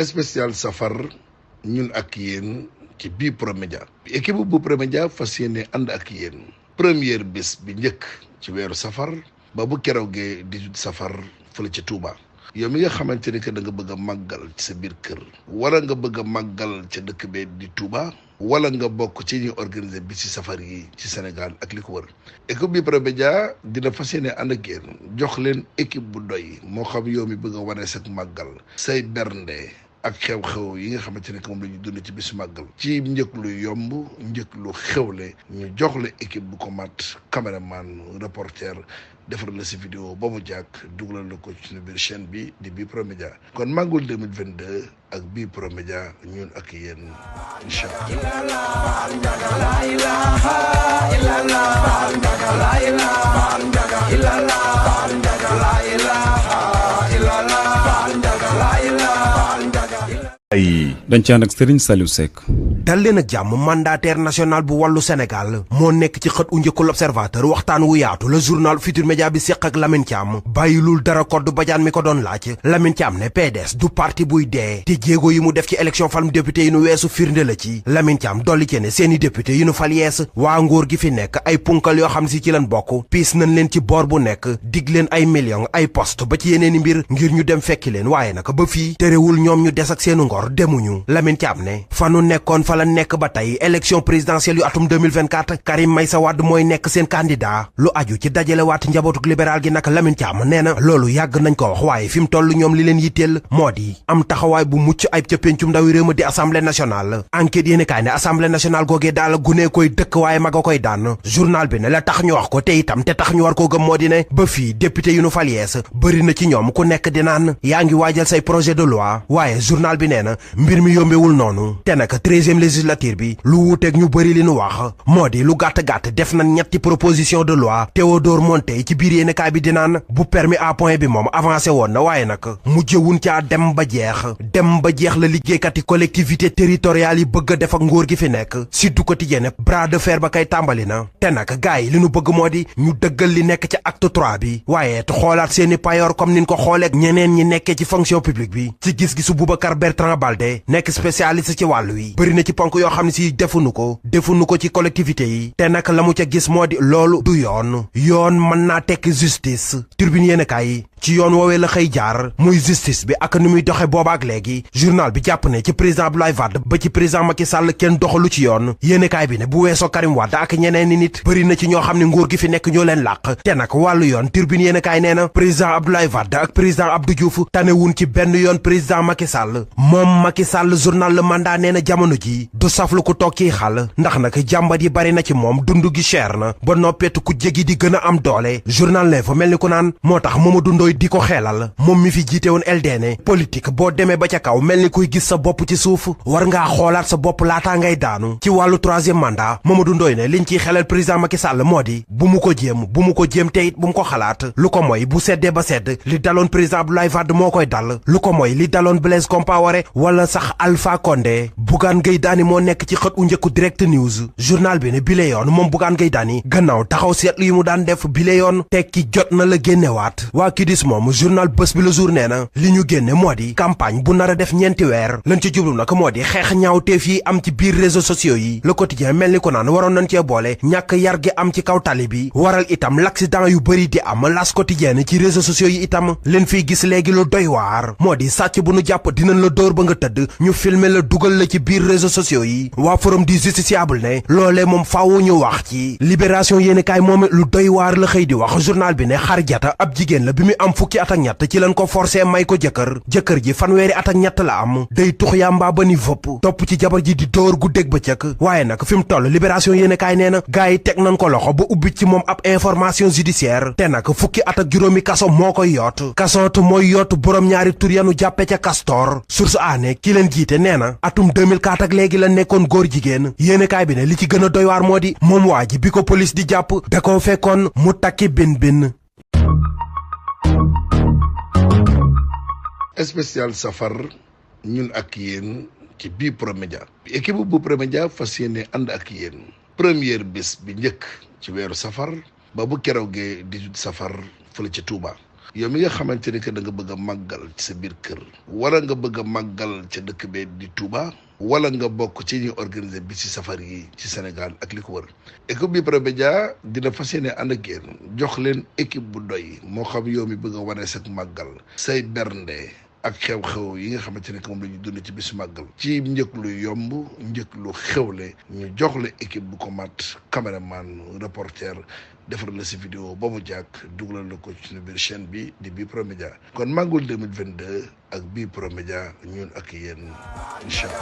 spécial safar ñun ak yéen ci bii Promédia équipe bu Promédia fas yéene ànd ak yéen première bés bi njëkk ci weeru safar ba bu keroogee 18 safar fële ca Touba. yow mi nga xamante ni que da nga bëgg a màggal ci sa biir kër wala nga bëgg a màggal ca dëkk bee di Touba wala nga bokk ci ñuy organiser bi ci safar yi ci Sénégal ak li ko wër équipe bi Promédia dina fas yéene ànd ak yéen jox leen équipe bu doy moo xam yow mi bëgg a wane sa màggal say bernde ak xew-xew yi nga xamante ne que moom la ñu dund ci bisu màggal ci njëkk lu yomb njëkk lu xewle ñu jox la équipe bu ko mat caméraman reporter defar la si vidéo ba mu jàkk dugalal la ko ci suñu biir chaîne bi di bii Promédia kon màggul 2022 ak bii Promédia ñun ak yéen incha ay dañ ci ànd ak Serigne Saliou Seck. dal leen ak jàmm mandataire national bu wàllu Sénégal moo nekk ci xët u njëkku l'Observateur waxtaan wu yaatu la journal Futurs Médias bi séq ak Lamine Thiam bàyyilul dara Codé Badiane mi ko doon laaj Lamine Thiam ne PDS du parti buy dee te jéego yi mu def ci élection falum député yi nu weesu firnde la ci Lamine Thiam dolli ci ne seeni député yi nu fal yees waa ngóor gi fi nekk ay punkal yoo xam si ci lan bokk piis nañ leen ci boor bu nekk dig leen ay millions ay poste ba ci yeneeni mbir ngir ñu dem fekki leen waaye nag ba fii terewul ñoom ñu des ak seenu ngor demuñu Lamine Thiam ne fanu nekkoon fa la nekk ba tey élection présidentielle yu atum 2024 Karim Meïssa Wade mooy nekk seen candidat lu aju ci dajale waat njabootuk libéral gi nag Lamine Thiam nee na loolu yàgg nañ ko wax waaye fi mu toll ñoom li leen yitteel moo di am taxawaay bu mucc ayib ca péncum ndawi réew ma di assemblée nationale enquête yéene kaay ne assemblée nationale googee daal gunee koy dëkk waaye mag a koy daan journal bi ne la tax ñu wax ko te itam te tax ñu war koo gëm moo di ne ba fii député yu nu fal yees bëri na ci ñoom ku nekk di naan yaa ngi waajal say projet de loi waaye journal bi nee na mbir mi yombewul noonu te nag 13e législature bi lu wuuteeg ñu bëri li nu wax moo di lu gàtt-gàtt def na ñetti proposition de loi Théodore Monteil ci biir yéenekaay bi di naan bu permis à point bi moom avancé woon na waaye nag mujjewun caa dem ba jeex la liggéeykati collectivité territoriale yi bëgg a def ak nguur gi fi nekk Sud Quotidien bras de fer ba kay tàmbali na te nag gaay yi li nu bëgg moo di ñu dëggal li nekk ci acte 3 bi waaye te xoolaat seeni payoor comme nin ko xooleeg ñeneen ñi nekkee ci fonction publique bi ci gis-gisu Boubacar Bertrand Baldé nekk spécialiste ci wàllu wi bëri na ci ponk yoo xam ne si defuñu ko ci collectivité yi te nag la mu ca gis moo di loolu du yoon mën naa tekki justice Tribune yéenekaay ci yoon woowee la xëy jaar muy justice bi ak ni muy doxe boobaak léegi journal bi jàpp ne ci président Abdoulaye Wade ba ci président Macky Sall kenn doxalu ci yoon yéenekaay bi ne bu weesoo Karim Wade ak ñeneen ni nit bëri na ci ñoo xam ne nguur gi fi nekk ñoo leen làq te nag wàllu yoon Tribune yéenekaay nee na président Abdoulaye Wade ak président Abdou Diouf tanewun ci benn yoon président Macky Sall moom Macky Sall journal Le Mandat nee na jamono ji du saflu ku toog kii xal ndax nag jàmbat yi bari na ci moom dund gi cher na ba noppeetu ku jégi di gën a am doole journal L'Info mel ni ku naan moo tax Mamadou Ndoye di ko xeelal moom mi fi jiite woon LDN politique boo demee ba ca kaw mel ni kuy gis sa bopp ci suuf war ngaa xoolaat sa bopp laataa ngay daanu ci wàllu 3e mandat Mamadou Ndoye ne liñ ciy xelal président Macky Sall moo di bu mu ko jéem te it bu mu ko xalaat lu ko mooy bu seddee ba sedd li daloon président Abdoulaye Wade moo koy dal lu ko mooy li daloon Blaise Compaoré wala sax Alpha Condé Bougane Gueye Dany moo nekk ci xët u njëkku Direct News journal bi ne bile yoon moom Bougane Gueye Dany gannaaw taxaw seetlu yi mu daan def bile yoon tekki jot na la génnewaat waa Kidis moom journal Bës Bi Le Jour nee na li ñu génne moo di campagne bu nar a def ñeenti weer lañ ci jublu nag moo di xeex ñaawteef yi am ci biir réseaux sociaux yi Le Quotidien mel ni ko naan waroon nañ cee boole ñàkk yar gi am ci kaw tali bi waral itam l'accident yu bëri di am L'As Quotidien ci réseaux sociaux yi itam leen fiy gis léegi lu doy waar moo di sàcc bu nu jàpp dinañ la dóor ba nga tëdd ñu filmer la dugal la ci biir réseaux sociaux yi waa forum du justiciable ne loolee moom faawu ñu wax ci Libération yéenekaay moom lu doy waar la xëy di wax journal bi ne Xarjata ab jigéen la bi mu am fukki at ak ñett ci lañ ko forcé may ko jëkkër ji fanweeri at ak ñett la am day tux yàmbaa ba ni vëpp topp ci jabar ji di dóor guddeeg bëccëg waaye nag fi mu toll Libération yéenekaay nee na gars yi teg nañ ko loxo ba ubbi ci moom ab information judiciaire te nag fukki at ak juróomi kaso moo koy yoot kasootu mooy yootu borom ñaari tur yanu jàppe ca Castor source aané ki leen jiite nee na atum 2004 ak léegi la nekkoon góor jigéen yéenekaay bi ne li ci gën a doy waar moo di moom waa ji bi ko police di jàpp da koo fekkoon mu takki bin spécial safar ñun ak yéen ci bii Promédia équipe bu Promédia fas yéene ànd ak yéen première bés bi njëkk ci weeru safar ba bu keroogee 18 safar fële ca Touba yow mi nga xamante ni que da nga bëgg a màggal ci sa biir kër wala nga bëgg a màggal ca dëkk bee di Touba wala nga bokk ci ñuy organiser bi ci safar yi ci Sénégal ak li ko wër équipe bi Promedia dina fas yéene ànd ak yéen jox leen équipe bu doy moo xam yow mi bëgg a wane sa màggal say bernde ak xew-xew yi nga xamante ne que moom la ñu dund ci bisu màggal ci njëkk lu yomb njëkk lu xewle ñu jox la équipe bu ko mat caméraman reporter defar la si vidéo ba mu jàkk dugalal la ko ci suñu biir chaîne bi di Bi Promedia kon màggul 2022 ak Bi Promedia ñun ak yéen incha allah.